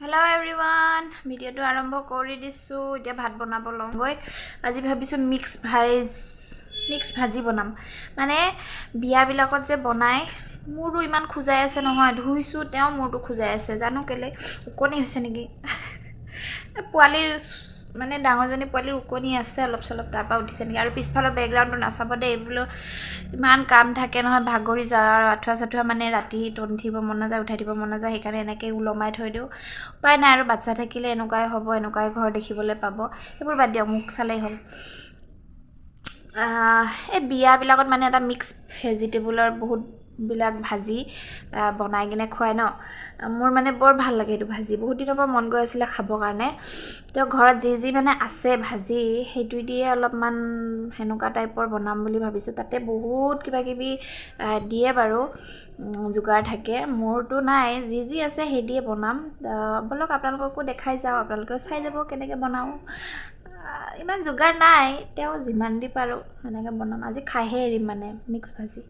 Hello' everyone, ভিডিঅ'টো আৰম্ভ কৰি দিছোঁ। এতিয়া ভাত বনাব লওঁগৈ। আজি ভাবিছোঁ মিক্স ভাজি বনাম। মানে বিয়াবিলাকত যে বনায়, মূৰটো ইমান খোজাই আছে নহয়, ধুইছোঁ তেওঁ মূৰটো খোজাই আছে, জানো কেলৈ ওকণি হৈছে নেকি। পোৱালিৰ মানে ডাঙৰজনী পোৱালিৰ ওকণি আছে অলপ চলপ, তাৰপৰা উঠিছে নেকি। আৰু পিছফালৰ বেকগ্ৰাউণ্ডটো নাচাব দেই, বোলো ইমান কাম থাকে নহয়, ভাগৰি যাওঁ আৰু আঁঠুৱা চাঠুৱা মানে ৰাতি টনি থাকিব মন নাযায়, উঠাই দিব মন নাযায়, সেইকাৰণে এনেকৈ ওলমাই থৈ দিওঁ। উপায় নাই আৰু, বাচ্ছা থাকিলে এনেকুৱাই হ'ব, এনেকুৱাই ঘৰ দেখিবলৈ পাব। সেইবোৰ বাদ দিয়ক, মোক চালেই হ'ল। এই বিয়াবিলাকত মানে এটা মিক্স ভেজিটেবলৰ বহুতবিলাক ভাজি বনাই কিনে খুৱাই ন, মোৰ মানে বৰ ভাল লাগে এইটো ভাজি। বহুত দিনৰ পৰা মন গৈ আছিলে খাবৰ কাৰণে। তেওঁ ঘৰত যি যি মানে আছে ভাজি, সেইটো দিয়ে অলপমান সেনেকুৱা টাইপৰ বনাম বুলি ভাবিছোঁ। তাতে বহুত কিবা কিবি দিয়ে বাৰু, যোগাৰ থাকে, মোৰতো নাই, যি যি আছে সেই দিয়ে বনাম। ব'লক আপোনালোককো দেখাই যাওঁ, আপোনালোকেও চাই যাব কেনেকৈ বনাওঁ। ইমান যোগাৰ নাই, তেওঁ যিমান দি পাৰোঁ সেনেকৈ বনাম। আজি খাইহে এৰিম মানে মিক্স ভাজি।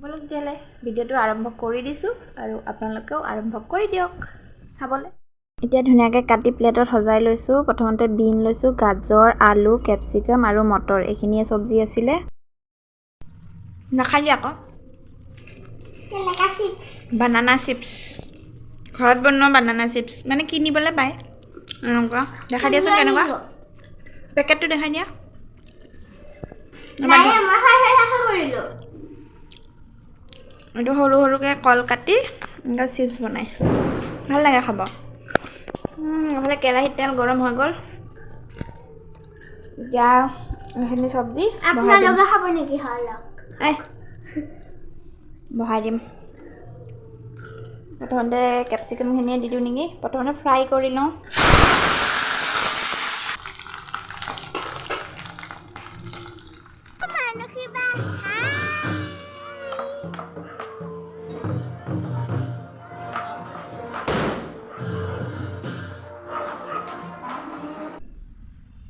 ব'লক তেতিয়াহ'লে ভিডিঅ'টো আৰম্ভ কৰি দিছোঁ আৰু আপোনালোকেও আৰম্ভ কৰি দিয়ক চাবলৈ। এতিয়া ধুনীয়াকৈ কাটি প্লেটত সজাই লৈছোঁ। প্ৰথমতে বিন লৈছোঁ, গাজৰ, আলু, কেপচিকাম আৰু মটৰ, এইখিনিয়ে চব্জি আছিলে। নাখালি আকৌ বানানা চিপছ, ঘৰত বনোৱা বানানা চিপছ মানে কিনিবলৈ পায় এনেকুৱা। দেখাই দিয়াচোন কেনেকুৱা পেকেটটো, দেখাই দিয়া। এইটো সৰু সৰুকৈ কল কাটি এনেকুৱা চিপছ বনায়, ভাল লাগে খাব। এইফালে কেৰাহীত তেল গৰম হৈ গ'ল। এতিয়া এইখিনি চব্জি বহাই দিম। প্ৰথমতে কেপচিকামখিনিয়ে দি দিওঁ নেকি, প্ৰথমতে ফ্ৰাই কৰি লওঁ।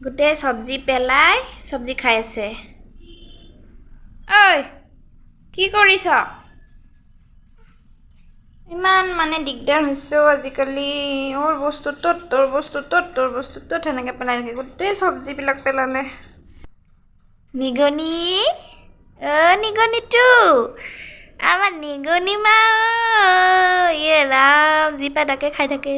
গোটেই চব্জি পেলাই চব্জি খাই আছে। ঐ কি কৰিছ? ইমান মানে দিগদাৰ হৈছে আজিকালি। অৰ বস্তু ত'ত, তোৰ বস্তু ত'ত, তোৰ বস্তু ত'ত, সেনেকৈ পেলাই থাকে। গোটেই চব্জিবিলাক পেলালে। নিগনি, অ' নিগনিটো, আমাৰ নিগনি মা, ইয়ে ৰাম, যি পায় তাকে খাই থাকে।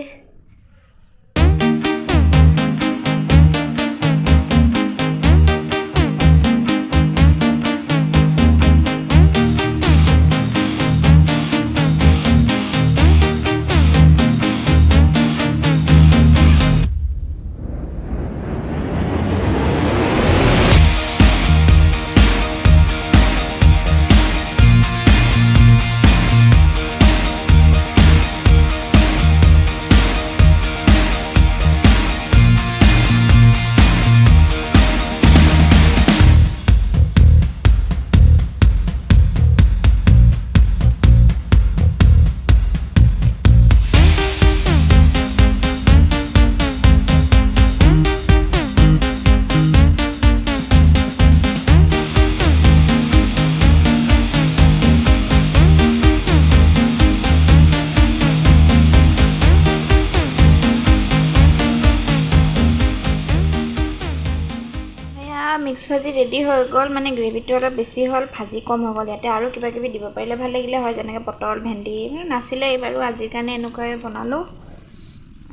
মিক্স ভাজি ৰেডি হৈ গ'ল। মানে গ্ৰেভিটো অলপ বেছি হ'ল, ভাজি কম হৈ গ'ল। ইয়াতে আৰু কিবা কিবি দিব পাৰিলে ভাল লাগিলে হয়, যেনেকৈ পটল, ভেন্দি নাছিলে বাৰু, আজিৰ কাৰণে এনেকুৱাই বনালোঁ।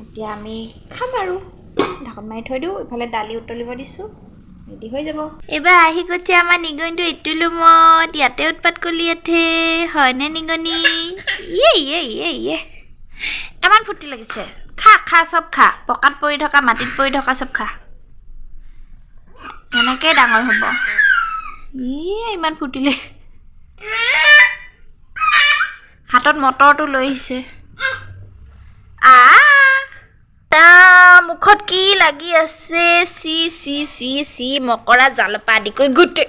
এতিয়া আমি খাম আৰু, ঢাকন মাৰি থৈ দিওঁ। ইফালে দালি উতলিব দিছোঁ, ৰেডি হৈ যাব। এইবাৰ আহি গৈছে আমাৰ নিগনিটো এইটো ৰুমত, ইয়াতে উৎপাত কৰি ইয়াতে, হয়নে নিগনি? ইয়ে ইয়ে ইয়ে ইয়ে, ইমান ফূৰ্তি লাগিছে। খা খা চব খা, পকাত পৰি থকা, মাটিত পৰি থকা চব খা, এনেকৈ ডাঙৰ হ'ব। ইয়ে ইমান ফূৰ্তিলে, হাতত মটৰটো লৈ আহিছে। মুখত কি লাগি আছে? চি চি চি চি, মকৰা জালৰ পৰা আদি কৰি গোটেই।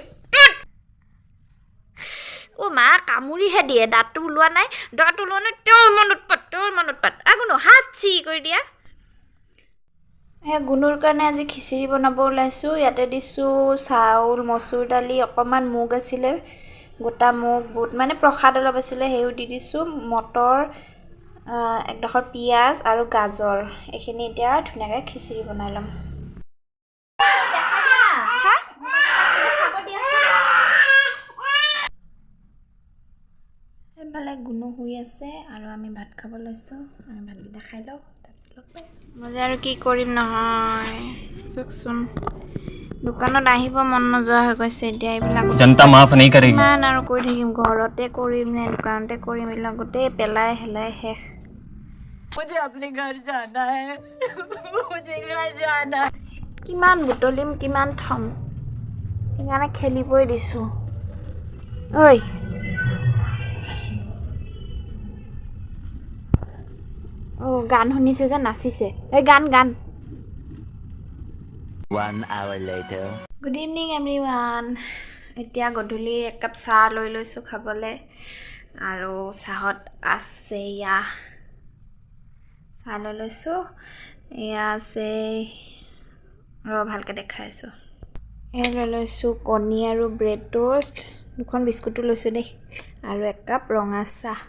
অ' মা, কামুৰিহে দিয়ে, দাঁতটো ওলোৱা নাই, দাঁতটো ওলোৱা নাই, তেওঁৰ ইমান উৎপাত, তেওঁৰ ইমান উৎপাত। গুণু হাত চি কৰি দিয়া। গুণুৰ কাৰণে আজি খিচিৰি বনাব ওলাইছোঁ। ইয়াতে দিছোঁ চাউল, মচুৰ দালি, অকণমান মুগ আছিলে, গোটা মুগ, বুট মানে প্ৰসাদ অলপ আছিলে সেয়ো দি দিছোঁ, মটৰ, একডোখৰ পিঁয়াজ আৰু গাজৰ, এইখিনি এতিয়া ধুনীয়াকৈ খিচিৰি বনাই ল'ম। এইফালে গুণু শুই আছে আৰু আমি ভাত খাব লৈছোঁ। আমি ভাতকেইটা খাই লওঁ, তাৰপিছত লগ পাইছোঁ। মই যে আৰু কি কৰিম নহয়, চাওকচোন, দোকানত আহিব মন নোযোৱা হৈ গৈছে এতিয়া। এইবিলাক जनता माफ नहीं करेगी। কিমান আৰু কৰি থাকিম, ঘৰতে কৰিম নে দোকানতে কৰিম, এইবিলাক গোটেই পেলাই হেলাই শেষ। मुझे अपने घर जाना है, मुझे घर जाना है। কিমান বুটলিম, কিমান থ'ম, সেইকাৰণে খেলিবই দিছোঁ। ঐ অ' গান শুনিছে যে নাচিছে, এই গান গান। 1 hour later. Good evening everyone. এতিয়া গধূলি একাপ চাহ লৈ লৈছোঁ খাবলৈ, আৰু চাহত আছে এয়া চাহ লৈ লৈছোঁ, এয়া আছে ৰ ভালকৈ দেখাই আছোঁ। এয়া লৈ লৈছোঁ কণী আৰু ব্ৰেড ট'ষ্ট, দুখন বিস্কুটো লৈছোঁ দেই, আৰু একাপ ৰঙা চাহ।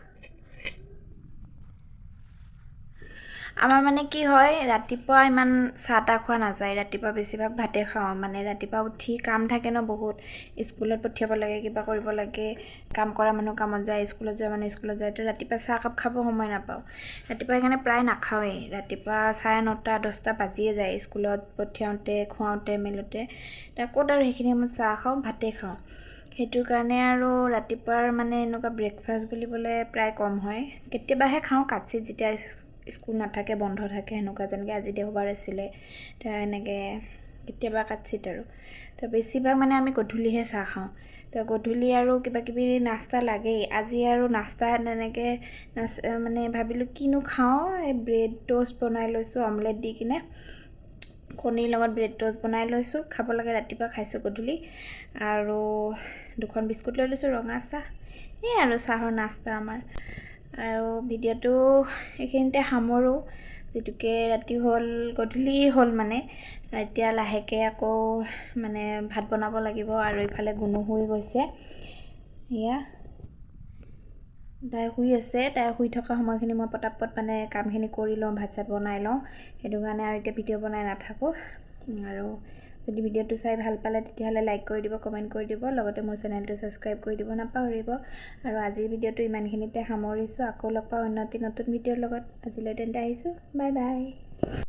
আমাৰ মানে কি হয়, ৰাতিপুৱা ইমান চাহ তাহ খোৱা নাযায়, ৰাতিপুৱা বেছিভাগ ভাতে খাওঁ। মানে ৰাতিপুৱা উঠি কাম থাকে ন বহুত, স্কুলত পঠিয়াব লাগে, কিবা কৰিব লাগে, কাম কৰা মানুহ কামত যায়, স্কুলত যোৱা মানুহ স্কুলত যায়, তো ৰাতিপুৱা চাহকাপ খাব সময় নাপাওঁ। ৰাতিপুৱা সেইকাৰণে প্ৰায় নাখাওঁৱেই। ৰাতিপুৱা 9:30 10টা বাজিয়ে যায় স্কুলত পঠিয়াওঁতে, খুৱাওঁতে মেলোঁতে, ক'ত আৰু সেইখিনি সময়ত চাহ খাওঁ, ভাতেই খাওঁ। সেইটো কাৰণে আৰু ৰাতিপুৱাৰ মানে এনেকুৱা ব্ৰেকফাষ্ট বুলিবলৈ প্ৰায় কম হয়, কেতিয়াবাহে খাওঁ কাটচিত যেতিয়া স্কুল নাথাকে, বন্ধ থাকে, সেনেকুৱা যেনেকৈ আজি দেওবাৰ আছিলে, এনেকৈ কেতিয়াবা কাটচিত আৰু। তো বেছিভাগ মানে আমি গধূলিহে চাহ খাওঁ। তো গধূলি আৰু কিবা কিবি নাস্তা লাগেই। আজি আৰু নাস্তা তেনেকৈ মানে ভাবিলোঁ কিনো খাওঁ, এই ব্ৰেড ট'ষ্ট বনাই লৈছোঁ, অমলেট দি কিনে কণীৰ লগত ব্ৰেড ট'ষ্ট বনাই লৈছোঁ, খাব লাগে ৰাতিপুৱা, খাইছোঁ গধূলি। আৰু দুখন বিস্কুট লৈ লৈছোঁ, ৰঙা চাহ, এই আৰু চাহৰ নাস্তা আমাৰ। আৰু ভিডিঅ'টো এইখিনিতে সামৰোঁ, যিটোকে ৰাতি হ'ল, গধূলি হ'ল মানে, এতিয়া লাহেকৈ আকৌ মানে ভাত বনাব লাগিব। আৰু ইফালে গুণু শুই গৈছে, এয়া তাই শুই আছে। তাই শুই থকা সময়খিনি মই পটাপট মানে কামখিনি কৰি লওঁ, ভাত চাত বনাই লওঁ, সেইটো কাৰণে আৰু এতিয়া ভিডিঅ' বনাই নাথাকোঁ। আৰু যদি ভিডিঅ'টো চাই ভাল পালে তেতিয়াহ'লে লাইক কৰি দিব, কমেণ্ট কৰি দিব, লগতে মোৰ চেনেলটো ছাবস্ক্ৰাইব কৰি দিব নাপাহৰিব। আৰু আজিৰ ভিডিঅ'টো ইমানখিনিতে সামৰিছোঁ, আকৌ লগ পাওঁ অন্য এটি নতুন ভিডিঅ'ৰ লগত। আজিলৈ তেন্তে আহিছোঁ, বাই বাই।